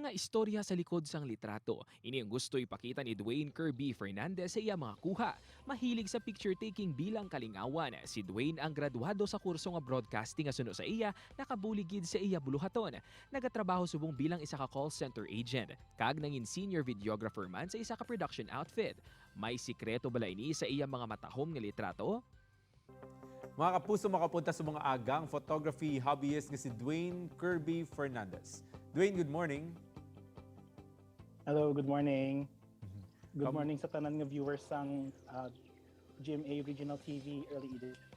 Mga istorya sa likod sang litrato. Ini ang gusto ipakita ni Dwayne Kirby Fernandez sa iya mga kuha. Mahilig sa picture taking bilang kalingawan. Si Dwayne ang graduado sa kurso nga broadcasting nga suno sa iya, nakabulig gid sa iya buluhaton. Nagatrabaho subong bilang isa ka call center agent. Kag nangin senior videographer man sa isa ka production outfit. May sikreto bala ini sa iya mga matahom nga litrato? Mga kapuso, makapunta sa mga agang photography hobbyist nga si Dwayne Kirby Fernandez. Dwayne, good morning. Hello, good morning. Good morning sa tanan nga viewers sang GMA Regional TV Early Edition.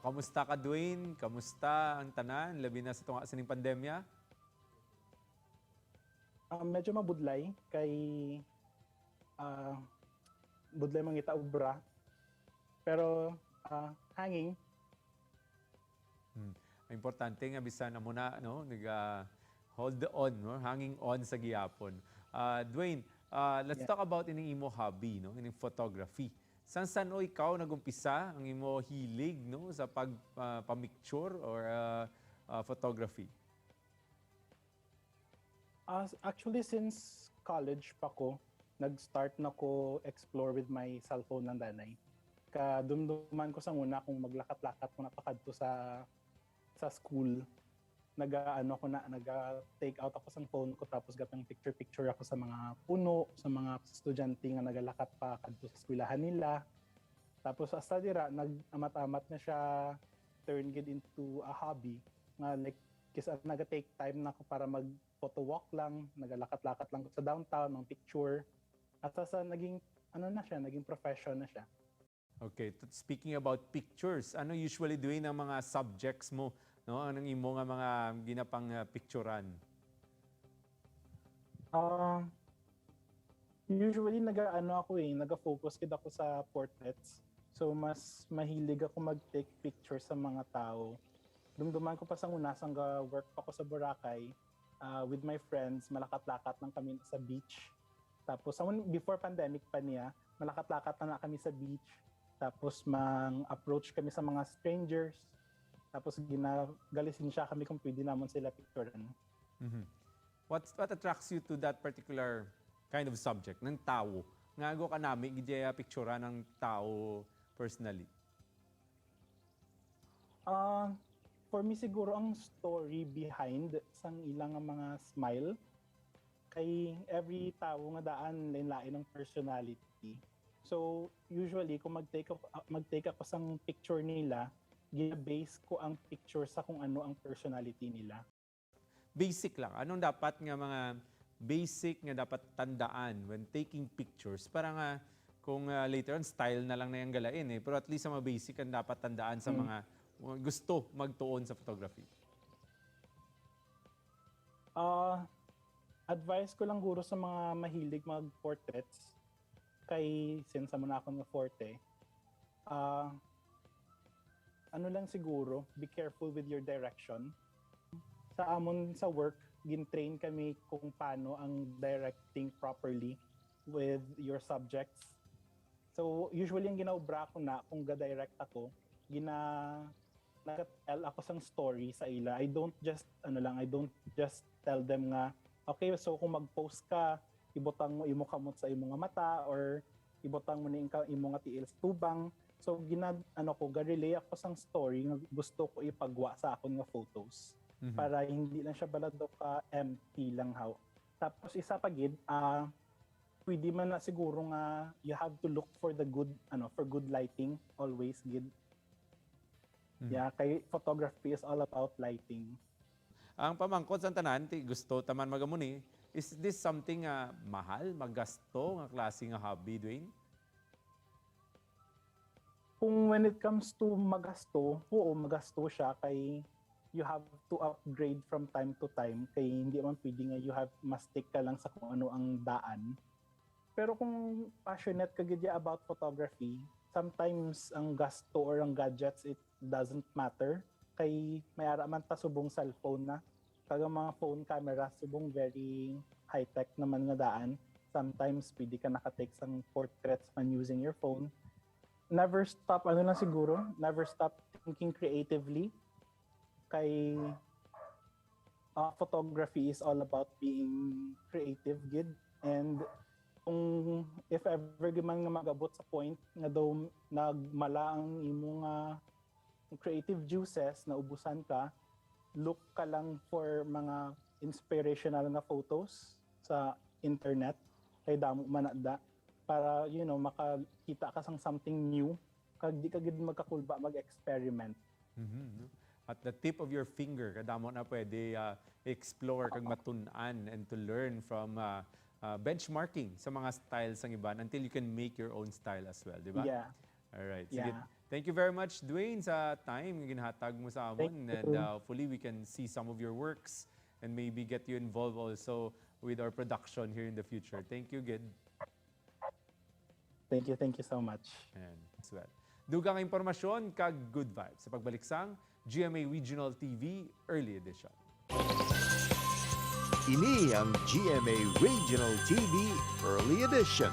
Kamusta ka, Dwayne? Kamusta ang tanan? Labi na sa tunga sining pandemya? Medyo mabudlay kay budlay mangita obra. Pero hanging. Ang importante nga bisan amo na, no, nag hold on, no, hanging on sa gihapon. Dwayne, let's talk about ining imo hobby, no, ining photography. San san o ikaw nagumpisa ang imo hilig, no, sa pag pamicture or photography? Actually, since college pa ko, nag-start na ko explore with my cellphone ng danay. Kadumduman ko sa una kung maglakat-lakat ko na pakadto sa school, naga ano ko na, naga take out ako sa phone ko, tapos gapang picture picture ako sa mga puno, sa mga estudyante nga nagalakat pa kadto sa eskwelahan nila. Tapos hasta dira nag-amat-amat na siya turn gid into a hobby nga like kisa naga take time na ako para mag photo walk lang, nagalakat-lakat lang ko sa downtown, ng picture. At sa naging ano na siya, naging profession na siya. Okay, speaking about pictures, ano usually, Dwayne, ang mga subjects mo, no? Anong imo nga mga ginapang picturean? Usually naga-ano ako eh, naga-focus gid ako sa portraits. So mas mahilig ako mag-take picture sa mga tao. Dumduman ko pa sa una, sang ga-work pa ko sa Boracay with my friends, malakat-lakat lang kami sa beach. Tapos sa before pandemic pa niya, malakat-lakat na kami sa beach. Tapos mang-approach kami sa mga strangers. Tapos ginagalisin siya kami kung pwede namon sila picturean. What attracts you to that particular kind of subject ng tao? Ngago ka nami gid picturean ng tao personally? For me siguro ang story behind sang ilang nga mga smile, kay every tao nga daan lain-lain ang personality. So usually kung mag-take ako sang picture nila, gina-base ko ang picture sa kung ano ang personality nila. Basic lang. Anong dapat nga mga basic nga dapat tandaan when taking pictures? Para nga kung later on style na lang na yung galain eh. Pero at least sa mga basic ang dapat tandaan sa mga gusto magtuon sa photography. Advice ko lang guro sa mga mahilig mag-portraits, kay since amo na ako nga forte, ano lang siguro, be careful with your direction. Sa amon sa work, gin-train kami kung paano ang directing properly with your subjects. So usually ang ginaubra ko na kung ga-direct ako, gina nag-tell ako sang story sa ila. I don't just ano lang, I don't just tell them nga, "Okay, so kung mag-post ka, ibutang mo imo kamot sa imo nga mata or ibutang mo ni imo nga tiil sa tubang." So gina ano ko, ga-relay ako sang story nga gusto ko ipagwa sa akon nga photos para hindi lang siya balado ka empty lang how. Tapos isa pa gid, pwede man na siguro nga you have to look for the good ano for good lighting always gid. Yeah, kay photography is all about lighting. Ang pamangkot sa tanan, ti gusto taman magamuni, is this something nga mahal, magasto nga klase nga hobby, Dwayne? Kung when it comes to magasto, oo, magasto siya kay you have to upgrade from time to time kay hindi man pwede nga you have ma-stick ka lang sa kung ano ang daan. Pero kung passionate ka gid about photography, sometimes ang gasto or ang gadgets, it doesn't matter kay may ara man ta subong cellphone na. Kag ang mga phone camera subong very high-tech naman nga daan. Sometimes pwede ka naka-take sang portraits man using your phone. Never stop ano lang siguro, never stop thinking creatively kay Photography is all about being creative gid, and kung if ever gid man nga magabot sa point nga daw nagmala ang imong creative juices, naubusan ka, look ka lang for mga inspirational nga photos sa internet kay damo man na da, para makakita ka sang something new kag di ka gid magkakulba mag-experiment. No? At the tip of your finger, kadamo na pwede explore kag matun-an and to learn from benchmarking sa mga styles ng iban until you can make your own style as well, di ba? Yeah. All right. Sige. Yeah. Thank you very much, Dwayne, sa time nga ginhatag mo sa amon. Thank And you. Hopefully we can see some of your works and maybe get you involved also with our production here in the future. Thank you, gid. Thank you, thank you so much. And as well. Dugang impormasyon kag good vibes sa pagbalik sang GMA Regional TV Early Edition. Ini ang GMA Regional TV Early Edition.